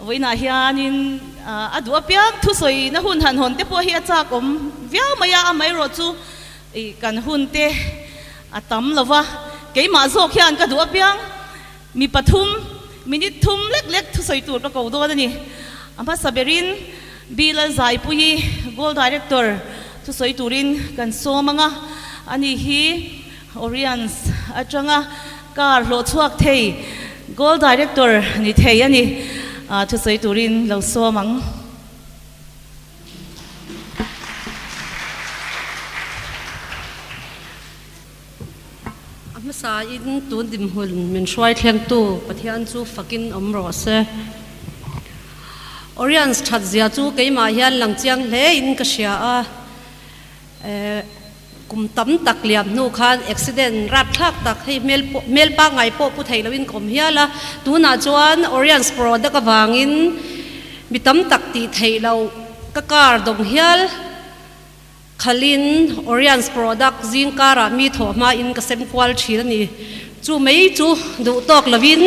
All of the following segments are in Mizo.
Vawiinah hianin a duh apiang thusawina hun han hawn te pawh hi a chak awm viau mai a, amaherawhchu kan hun te a tam lo va, keimah zawk hian ka duh apiang mi pathum minute thum lek lek thusawi tur ka ko dawn a ni. A hmasa berin Bill Zaipuii Gold Director thusawi turin kan sawm ang a, ani hi Oriens atanga car hlawh chhuak thei Gold Director ni thei a ni. Thusawi turin lo sawm ang. A hmasain tun dinhmun min hruai thlengtu Pathian chu fakin awm rawh se. Oriens that zia chu keimah hian lang chiang hlein ka hria a. Kum tam tak liam hnu khan accident rapthlak tak hei hmel pawh hmel pangngai pawh pu thei loin ka awm hial a, tunah chuan Oriens product avangin mi tam tak tih theih loh ka car dawng hial khalin Oriens product zing karah mi thawh hmain ka sem kual thin a ni. Chu mai chu duh tawk lovin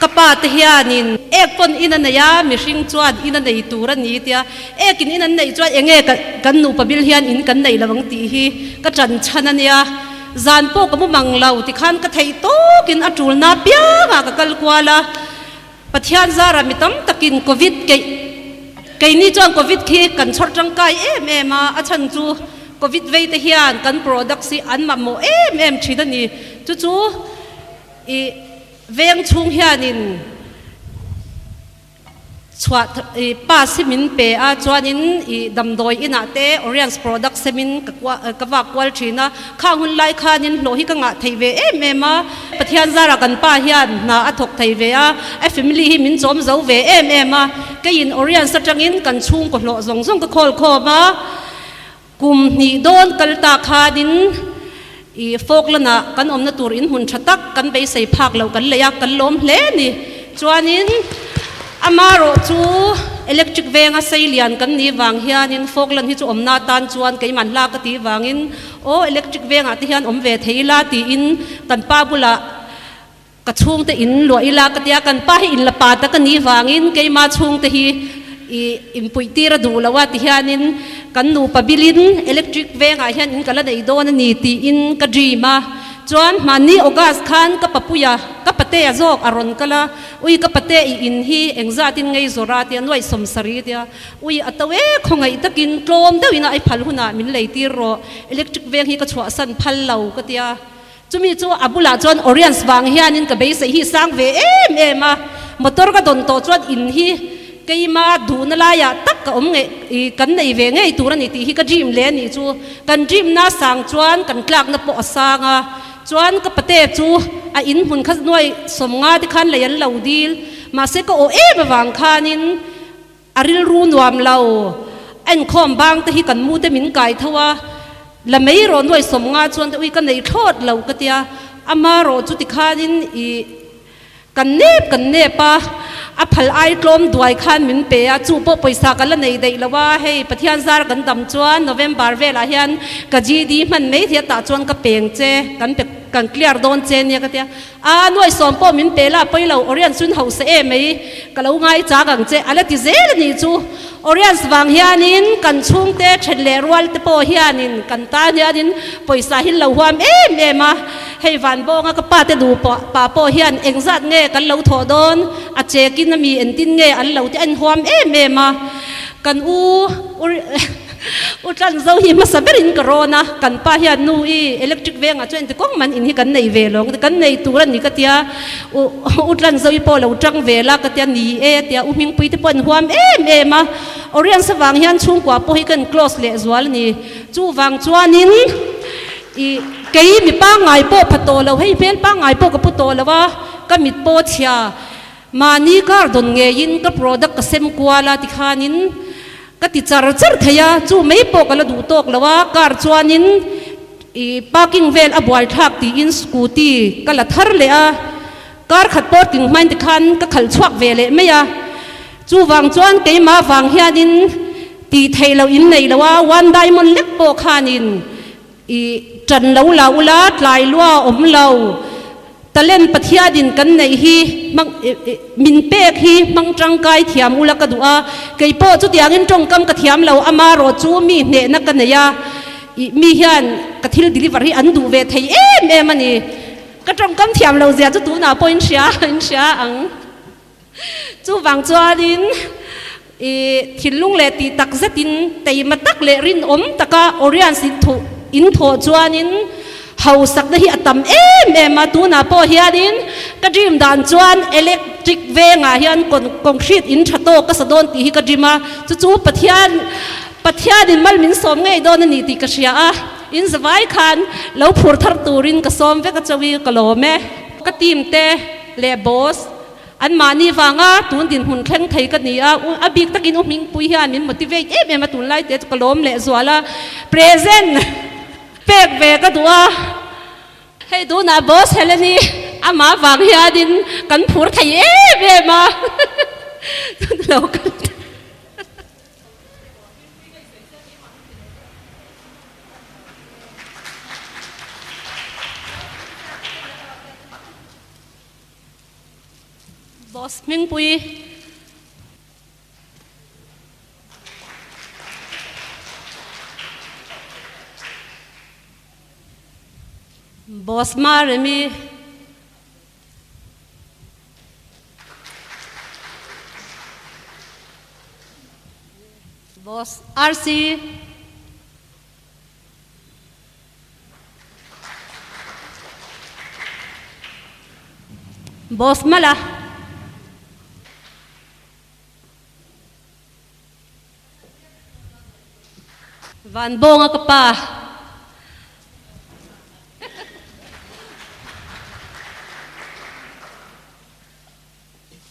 ka pa te hianin ek pawn in a nei a, mihring chuan in a nei tur a ni tia, ekin in an neih chuan enge kan nupa bil hian in kan nei lo ang tih hi ka ṭan chhan a nia. Zan pawh ka mu mang lo tikhan ka theih tawkin a ṭulna piangah ka kal kual a, Pathian zarah mi tam takin Covid keih keini chuan Covid khi kan chhawr tangkai em em a, a chhan chu Covid vei te hian kan products hi an mamawh em em thin a ni. Chu chu i veng chhung hianin chhuah i pass hi min pe a, chuanin i damdawi inah te Oriens product semin ka kua ka vak kual thin a, khang hun lai khanin hlawh hi ka ngah thei ve em em a. Pathian zarah kan pa hian hna a thawk thei ve a, a family hi min chawm zo ve em em a, keiin Oriens atangin kan chhungkaw hlawh zawng zawng ka khawl khawm a, kum hnih dawn kal ta khanin i Falkland ah kan awmna tur in hmun tha tak kan beisei phak loh kan lei a, kan lawm hle a ni. Chuanin amarawh chu electric venga sei lian kan nih vang hianin Falkland hi chu awmna atan chuan keimah hla ka tih vangin Aw electric vengah te hian awm ve thei ila tiin kan pa bulah ka chhungte in luah ila ka tia, kan pa hi in la pa tak a nih vangin keima chhungte hi i inpuih tir a duh lo a ti hianin kan nupa bilin electric vengah hian in ka la nei dawn a ni tiin ka dream a, chuan hmanni August khan ka papuia ka patea zawk a rawn kal a, ui ka pate i in hi engzatin ngei zawrh a tia nuaih sawmsarih tia. Ui a to e, khawngaih takin tlawm deuhin a ei phal hunah min lei tir rawh, electric veng hi ka chhuahsan phal lo ka tia. Chumi chu a bulah chuan Oriens vang hianin ka beisei hi sang ve em em a, motor ka dawn tawh chuan in hi keima duhna laiah tak ka awm ngei i kan nei ve ngei tur a ni tih hi ka dream le a nih chu. Kan dream na sang chuan kan tlakna pawh a sang a, chuan ka pate chu a in hmun kha nuai sawmnga te khan lei an lo dil, mahse ka awh em avang khanin, A rilru nuam lo. A inkhawm bang te hi kan mu te min kai tho a, la mei rawh nuai sawm nga chuan te ui ka nei thlawt lo ka tia, ama rawh chu tikhanin i kan nep kan nep a, a phal ai tlawm duai khan min pe a, chu pawh pawisa ka la nei daih lo a, hei Pathian zar kan dam chuan November velah hian ka GD hman mai thei a tah chuan ka peng che kan pe kan clear dawn che nia ka tia. A nuai sawm pawh min pe la pawi lo, Oriens chun hausa em mai, ka lo ngai chak ang che, a la ti zel a nih chu. Oriens vang hianin kan chhungte then leh rual te pawh hianin kan tan hianin pawisa hi lo huam em em a, hei Vanbawnga ka pa te duh pa pawh hian engzat nge kan lo thawh dawn, a chekin a mi entin nge an lo ti a inhuam em em a, kan u U Tlan zo hi hmasa berin ka rawn a, kan pa hian nu i electric vengah chuan inti kawng man in hi kan nei ve lo ang kan nei tur a ni ka tia, U U Tlan zo i pawh lo tang ve la ka tia ni e a tia, U Hmingpui te pawh an huam em em a, Oriens avang hian chhungkua pawh hi kan close leh zual a ni, chuvang chuanin i kei mi pangngai pawh pha tawh lo, hei hmel pangngai pawh ka pu tawh lo a, ka mit pawh chhia, mahni kar dawn ngeiin ka product ka sem kual a tikhanin Ka ti char char thei a, chu mai pawh ka la duh tawk lo a, car chuanin i parking vel a buai thlak tiin scooty ka la thar leh a, car khat pawh tling hmain tikhan ka khalh chhuak ve leh mai a, chuvang chuan keimah vang hianin tih theih loh in nei lo a, one diamond lek pawh khanin i tan lo la ula tlai lua awm lo. Talent Pathianin kan neih hi hmang min pek hi hmang tangkai thiam ula ka duh a, kei pawh chutiangin tawngkam ka thiam lo, amarawh chu mi hnehna ka nei a, ih mi hian ka thil deliver hi an duh ve thei em em a ni. Ka tawngkam thiam lo zia chu tunah pawh in hria in hria ang. Chuvang chuanin ih thinlung leh tih tak zetin teima tak leh rinawm taka Oriens in thuh in thawh chuanin hausakna hi a tam em em a, tunah pawh hianin ka dream dan chuan electric vengah hian concrete in tha tawk ka sa dawn tih hi ka dream a, chu chu Pathian Pathianin mal min sawm ngei dawn a ni tih ka hria a, in zavai khan lo phur thar turin ka sawm vek a chawi ka lawm e. Ka team te leh boss An mahni vanga tun dinhmun thleng thei ka ni a, a bik takin U Hmingpui hian min motivate em em a, tunlai te chu ka lawm leh zual a, present pek ve ka duh a, hei tunah boss Heleni amah vang hianin kan phur thei em em a, lo kal ta. Boss Hmingpui. Boss Maremi. Boss RC. Boss Mala. Van Bawnga ka pa.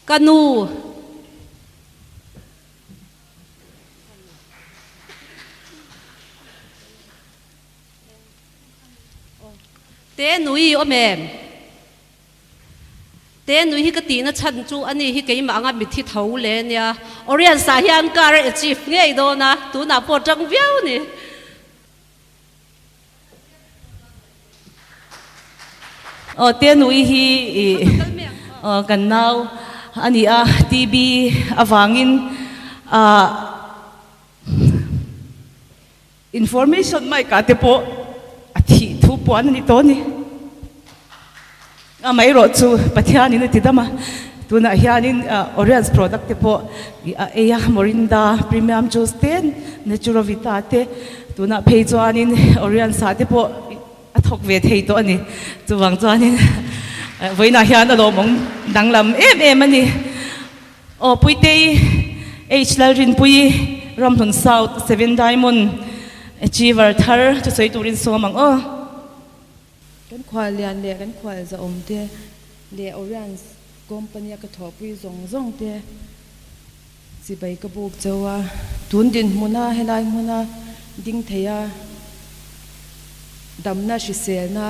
Ka nu. Te nui awm em? Te nui hi ka tihna chhan chu ani hi keimah anga mithi tho le nia. Oriens ah hian car a achieve ngei dawn a, tunah pawh tang viau ni. Aw te nui hi kan nau a ni a, TB avangin ah Information mic ah te pawh a thih thu puan a ni tawh a ni. Amaherawh chu Pathianin a ti dam a, tunah hianin Oriens product te pawh a ei a, Morinda premium juice te, Naturovita te, tunah phei chuanin Oriens ah te pawh a thawk ve thei tawh a ni. Chuvang chuanin vawiinah hian a lawmawm danglam em em a ni. Aw Puitei H Lalrinpuii Ramhlun South Seven Diamond Achiever thar chu sawi turin sawm ang aw. Kan khual lian leh kan khual zahawm te leh Oriens company a ka thawhpui zawng zawng te chibai ka buk cheu a, tun dinhmuna helai hmuna ding thei a damna hriselna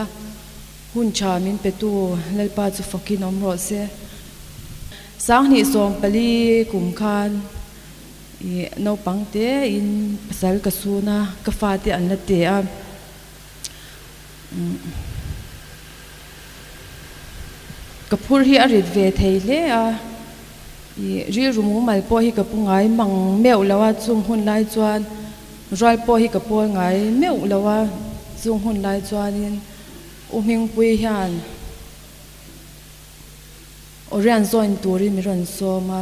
hun tha min petu Lalpa chu fakin awm rawh se. Sanghnih 14 kum khan ih naupang te in pasal ka sun a, ka fate an la te a. Ka phur hi a rit ve thei hle a, ih rilru mumal pawh hi ka pu ngai mang meuh lo a, chung hun lai chuan rual pawh hi ka pawl ngai meuh lo a, chung hun lai chuanin U Hmingpui hian Orion join turin min rawn sawm a,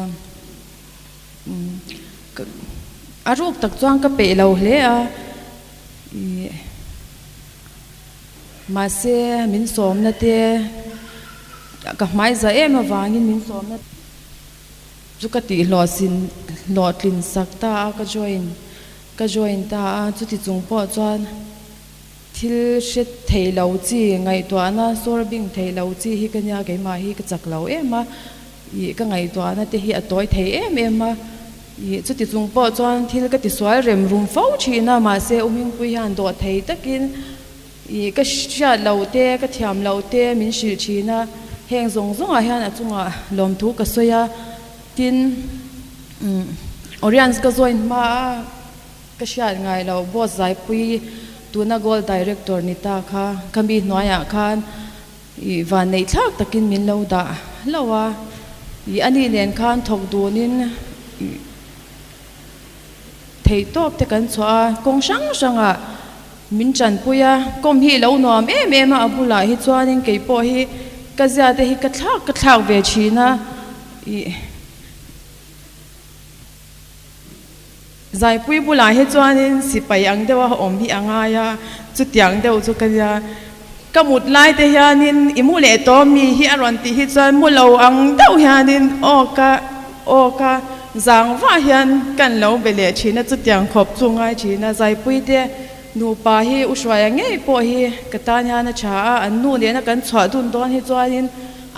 a ruk tak chuan ka peih lo hle a. Ih mahse min sawmna te ka hmai za em avangin min sawmna chu ka tih hlawhsin hlawhtlin sak ta a ka join ka join ta a chuti chung pawh chuan thil hre thei lo chi ngaihtuahna sawr bing thei lo chi hi ka nia keimah hi ka chak lo em a ih ka ngaihtuahna te hi a tawi thei em em a. Ih, chuti chung pawh chuan thil ka tisual rem rum fo thin a, mahse U Hmingpui hian dawh thei takin ih ka hriat lo te, ka thiam lo te min hrilh thin a, heng zawng zawngah hian a chungah lawmthu ka sawi a, tin umm Oriens ka join hma a ka hriat ngai loh boss Zaipui tuna Gold Director ni ta kha, ka mi hnuaiah khan. I vanneih thlak takin min lo dah hlauh a, i ani nen khan thawk dunin i theihtawp te kan chhuah a, kawng hrang hrangah min tanpui a, kawm hi lo nuam em em a, a bulah hi chuanin kei pawh hi ka zia te hi ka thlak ka thlak ve thin a, i Zaipui bulah hi chuanin sipai ang deuha awm hi a ngai a, chutiang deuh chu ka nia. Ka mut lai te hianin i mu leh tawh mi hi a rawn tih hi chuan mu lo ang deuh hianin aw ka aw ka zang vah hian kan lo be leh thin a, chutiang khawp chu ngai thin a. Zaipui te nupa hi u Hruaia ngei pawh hi ka tan hian a tha a, an nu nena kan chhuah dun dawn hi chuanin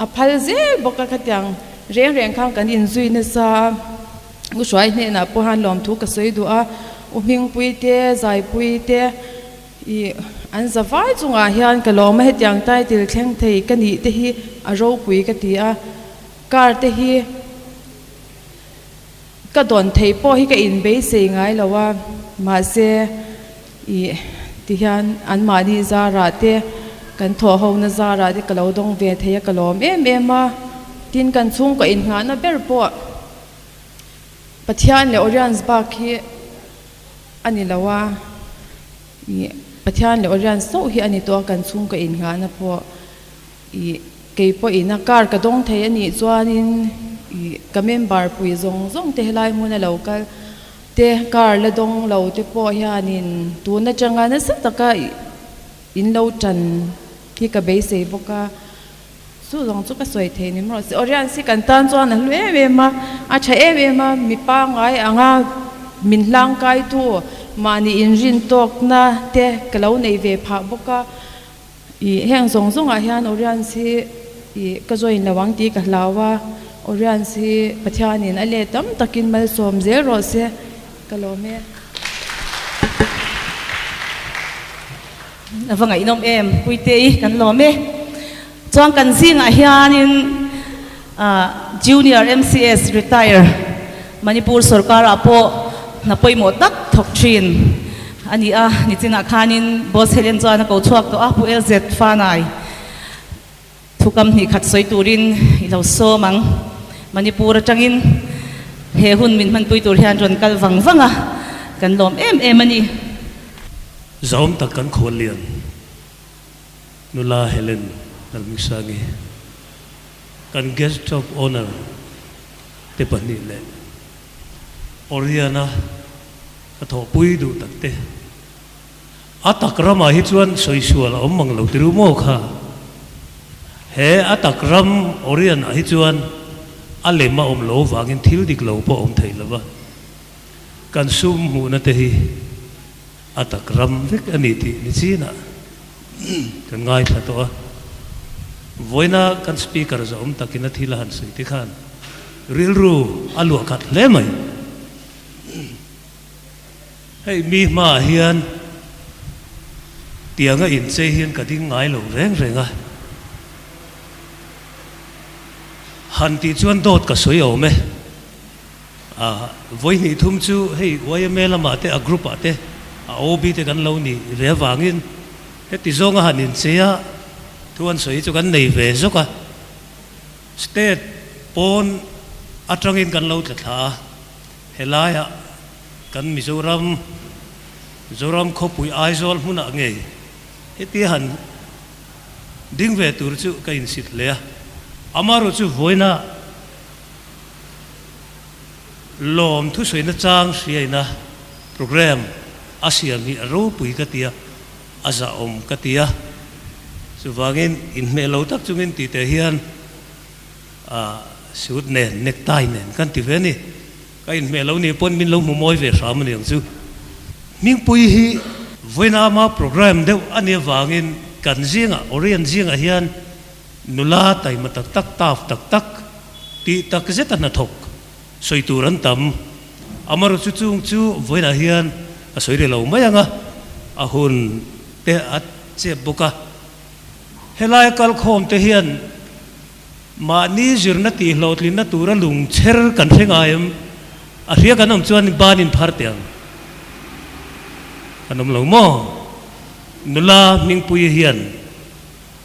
a phal zel bawk a, khatiang reng reng khan kan inzui nasa a. U Hruai hnenah pawh hian lawmthu ka sawi duh a, U Hmingpui te, Zaipui te ih an za vai chungah hian ka lawm a, hetiang title thleng thei ka nih te hi a ropui ka ti a, car te hi ka dawn theih pawh hi ka inbeisei ngai lo a, mahse ih ti hian anmahni zarah te kan thawhhona zarah te ka lo dawng ve thei a, ka lawm em em a, tin kan chhungkaw inngahna ber pawh. Pathian leh Oriens bak hi a ni lo a, ih Pathian leh Oriens chauh hi a ni tawh a kan chhungkaw innghahna pawh ih kei pawhin a car ka dawng thei a nih chuanin ih ka member pui zawng zawng te helai hmuna lo kal te car la dawng lo te pawh hianin tun atanga nasa taka in lo tan hi ka beisei bawk a. Chu zawng chu ka sawi thei ni maw? Oriens hi kan tan chuan a hlu em em a, a tha em em a, mi pangngai anga min hlangkaitu mahni inrin tawkna te ka lo nei ve phah bawk a. Ih heng zawng zawngah hian Oriens hi ih ka join lo ang tih ka hlau a, Oriens hi Pathianin a let tam takin malsawm zel rawh se ka lawm e. A va ngaihnawm em Puitei kan lawm e. Chuan kan zingah hianin Junior MCS retire Manipur sorkarah pawh hna pawimawh tak thawk thin a ni a, nichinah khanin Boss Helen chuan a ko chhuak tawh a, Pu LZ Fanai thukam hnih khat sawi turin i lo sawm ang. Manipur atangin he hun min hmanpui tur hian rawn kal vang vang a, kan lawm em em a ni. Zahawm tak kan khual lian Nula Helen Lalhmingsangi, kan Guest of Honour te pahnih leh Oriana ka thawhpui duh tak te. A tak ramah hi chuan sawi sual a awm mang lo tiru maw kha? He a tak ram Oriana hi chuan a lem a awm lo vangin thil dik lo pawh a awm thei lo va. Kan sum hmuhna te hi a tak ram vek a ni tih ni chinah kan ngaithla tawh a. Vawiina kan Speaker zawm takin a thil a han sawi te khan rilru a luah khat hle mai. Hei mi hmaah hian tianga inchei hian ka ding ngai lo reng reng a. Han tih chuan dawt ka sawi awm e. A vawi hnih thum chu hei yma lamah te a group ah te a OB te kan lo nih ve avangin heti zawnga han inchei a thu an sawi chu kan nei ve zawk a. State pawn atangin kan lo tla thla a, helaiah kan Mizoram Mizoram khawpui Aizawl hmunah ngei heti han ding ve tur chu ka insit hle a. Amaherawhchu chu vawiina Lawm thusawiina chang hriaina program a siam hi a ropui ka ti a, a zahawm ka ti a. Chuvangin inhmeh lo tak chungin tih teh hian suit nen, necktie nen kan ti ve a ni. Ka inhmeh lo nih pawn min lo hmu mawi ve hram a ni ang chu. Hmingpui hi vawiinama program deuh a nih avangin kan zingah, Orient zingah hian Nula taima tak tak, taf tak tak, tih tak zeta hnathawk sawi tur an tam. Amaherawhchu chu chung chu vawiinah hian a sawi rih lo mai ang a, a hun te a chep bawk a. Helai kalkhawm te hian mahni zirna tih hlawhtlinna tura lungchher kan hre ngai em? A hria kan awm chuan ban inphar teh ang. Kan awm lo maw? Nula Hmingpuii hian.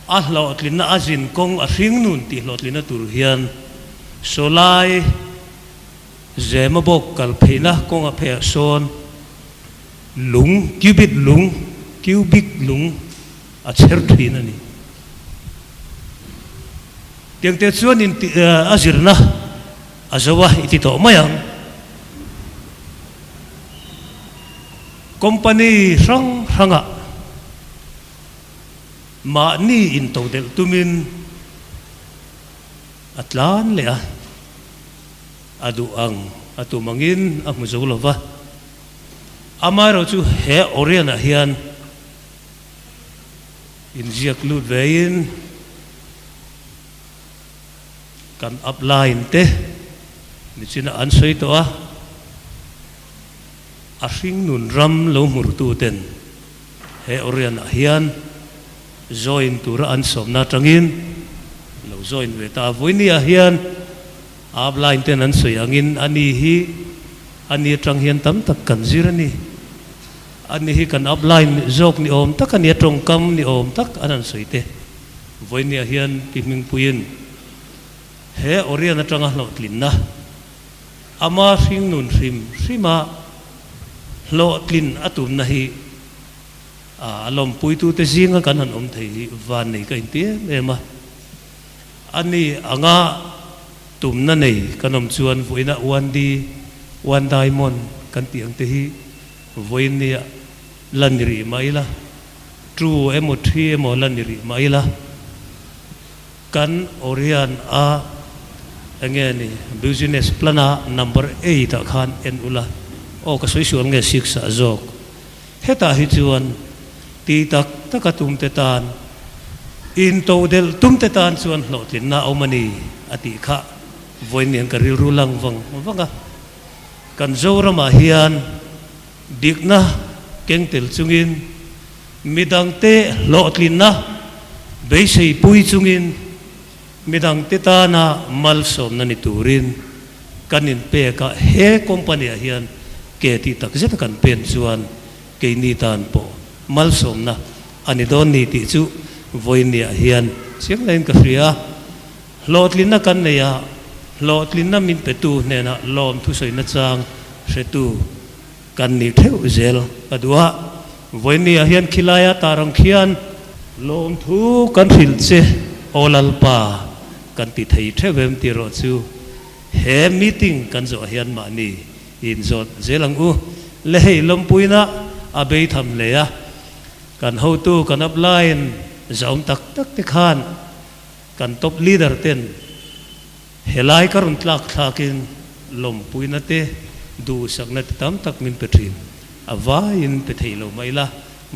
A hlawhtlinna a zin kawng a hringnun tih hlawhtlinna tur hian sawlai zema bawk kal pheihna kawng a pheiah sawn lung, cubit lung, cubic lung a chher thin a ni. Tiangte chuan in a zirna a zo a i ti tawh mai ang. Company hrang hrangah mahni intodelh tumin a tlan leh a, a duh ang a tum angin a hmu zo lo va. Amaherawhchu he Orion-ah hian inziak lut vein kan upline te nichinah an sawi tawh a, a hringnun ram lo hmurtu ten he Orion-ah hian join tura an sawmna atangin lo join ve ta a. Vawinia hian upline ten an sawi angin ani hi ani atang hian tam tak kan zir a ni. Ani hi kan upline zawk ni awm tak a ni a, tawngkam ni awm tak an han sawi te. Vawinia hian pi hmingpuiin he Orion atanga hlawhtlinna ama hringnun hrim hrima hlawhtlin a tumna hi a lawmpuitute zinga kan han awm thei hi van nei ka inti em em a. Ani anga tumna nei kan awm chuan vawiina one D, one diamond kan tih ang te hi vawiin nia la ni rih mah ila, two emaw three emaw la ni rih mah ila, kan Orion a enge ni business plan a number eight ah khan en ula, aw ka sawi sual nge six ah zawk. Hetah hi chuan ti tak taka tumte tan, intodelh tumte tan chuan hlawhtlinna a awm a ni a tih kha vawiin hian ka rilru lang vang vang a. Kan Zoramah hian dikna keng tel chungin, midangte hlawhtlinna beisei pui chungin, midangte tana malsawmna ni turin kan inpek a, he company-ah hian ke tih tak zeta kan pen chuan keini tan pawh malsawmna a ni dawn ni tih chu vawinia hian chiang lain ka hria. Hlawhtlinna kan nei a, hlawhtlinna min petu hnenah lawm thusawina chang hretu kan ni theuh zel ka duh a. Vawinia hian khilaia tarang khian lawmthu kan hrilh che aw Lalpa kan ti thei theuh em tih erawh chu he meeting kan zawh hian mahni inzawt zel ang u. Le hei lawmpuina a bei tham hle a, kan hotu kan upline zahawm tak tak te khan kan top leader ten helai ka rawn tlak thlakin lawmpuina te duhsakna te tam tak min pe thin. A vaiin pe thei lo mai la,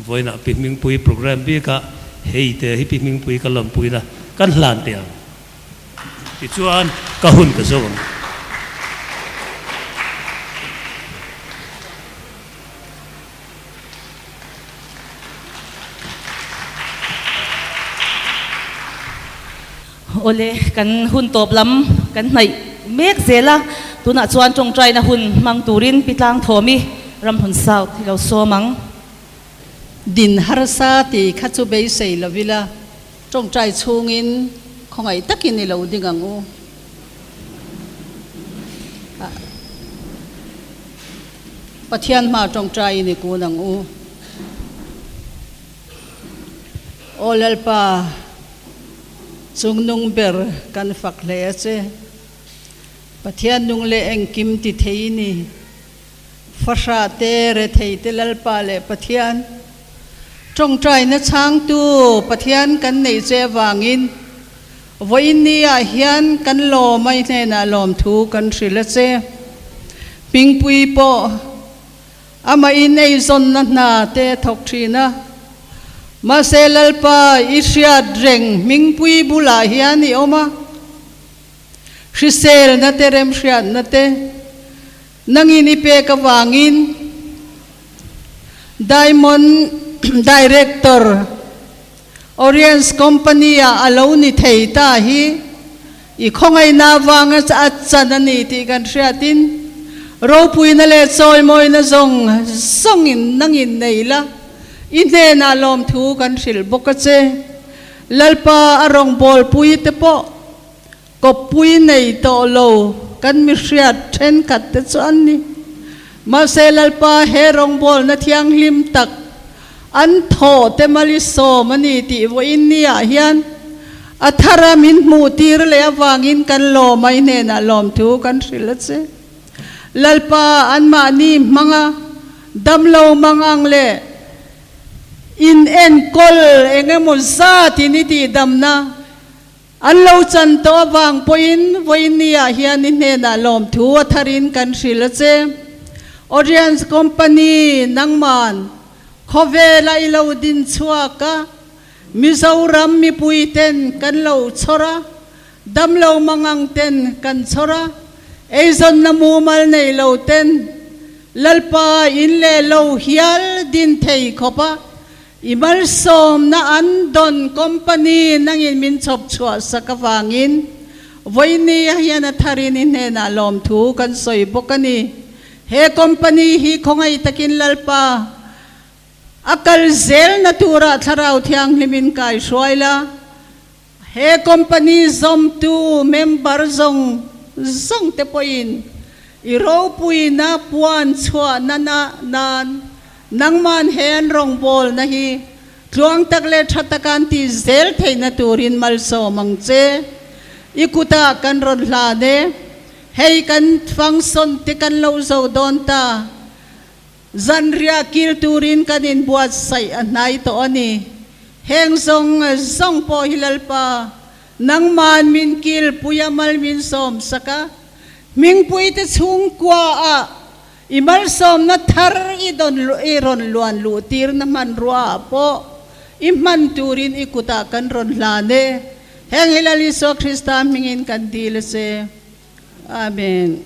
vawiinah Pi Hmingpui program bikah hei te hi Pi Hmingpui ka lawmpuina kan hlan teh ang. Tichuan ka hun ka zo ang. Awle, kan hun tawp lam kan hnaih mek zel a, tunah chuan tawngtaina hun hmang turin Pi Tlangthawmi Ramhlun South hi lo sawm ang. Din harsa tih kha chu beisei lo ila, tawngtai chhungin khawngaih takin i lo ding ang u. Pathian hma tawngtaiin i kun ang u. Aw Lalpa, chungnung ber kan fak hle a che. Pathian nung leh engkim ti thei i ni. Fahrah te, rethei te Lalpa leh Pathian tawngtaina chhangtu Pathian kan neih che avangin Vawiin ni ah hian kan lawm a i hnenah lawmthu kan hrilh a che. Hmingpui pawh amah in eizawnna hna te a thawk thin a. Mahse Lalpa i hriat reng Hmingpui bulah hian i awm a. Hriselna te remhriatna te nangin i pek avangin Diamond Director Oriens Company ah a lo ni thei ta hi i khawngaihna avanga a chan a ni tih kan hriatin ropuina leh chawimawina zawng zawngin nangin nei la, i hnenah lawmthu kan hrilh bawk a che. Lalpa a rawngbawlpui te pawh kawppui nei tawh lo kan mi hriat thenkhat te chu an ni. Mahse Lalpa he rawngbawlna thianghlim tak an thawh te malisawm a ni tih vawiin ni ah hian a thara min hmuh tir leh avangin kan lawm a, i hnenah lawmthu kan hrilh a che. Lalpa anmahni hmanga damlo mangang leh In enkawl eng emaw zatin i tihdamna an lo chan tawh avang pawhin vawiinniah hian i hnenah lawmthu a tharin kan hrilh a che. Oriens Company nangman khawvela i lo din chhuak a, Mizoram mipui ten kan lo chhawr a, damlo mangang ten kan chhawr a, eizawnna mumal nei lo ten Lalpa in leh lo hial din thei khawp a, i malsawmna an dawn company nangin min chhawp chhuah sak avangin vawinia hian a tharin i hnenah lawmthu kan sawi bawk a ni. He company hi khawngaih takin Lalpa a kal zelna turah Thlarau Thianghlimin kai hruai la. He company zawmtu member zawng zawng te pawhin i ropuina puan chhuahna na nan nangman he an rawngbawlna hi tluang tak leh tha taka an tih zel theihna turin malsawm ang che. I kutah kan rawn hlan e. Hei kan function te kan lo zo dawn ta. Zanriah kil turin kan inbuatsaih a hnai tawh a ni. Heng zawng zawng pawh hi Lalpa, nangman min kil puia mal min sawm sak a, hmingpuite chhungkua ah i malsawmna thar i dawn i rawn luan luh tirna hmanrua ah pawh i hman turin i kutah kan rawn hlan e. Heng hi Lal Isua Krista hmingin kan dil a che. Amen.